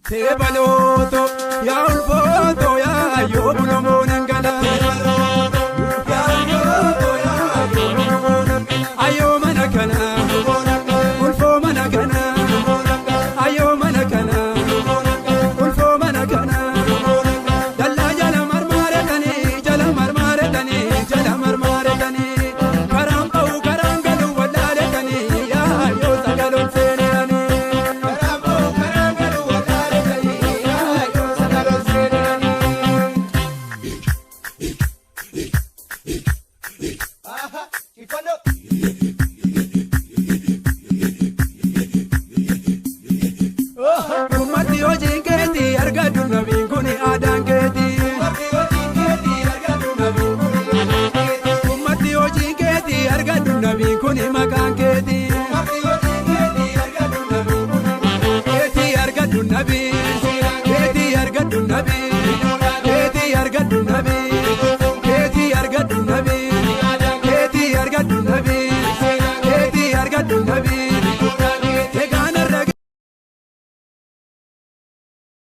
Teebaloto yaa ulfooto yaa yoo bulumoo nangala. Teebaloto yaa ulfooto yaa yoo bulumoo nangala. Ayoo mana kana ulfoo mana kana ayoo mana kana ulfoo mana kana. Dallaa jala marmaaretanii jala marmaaretanii jala marmaaretanii karaan ba'u karaan galu wallaaletanii yaa yoo sagaloon seenanii. Aha,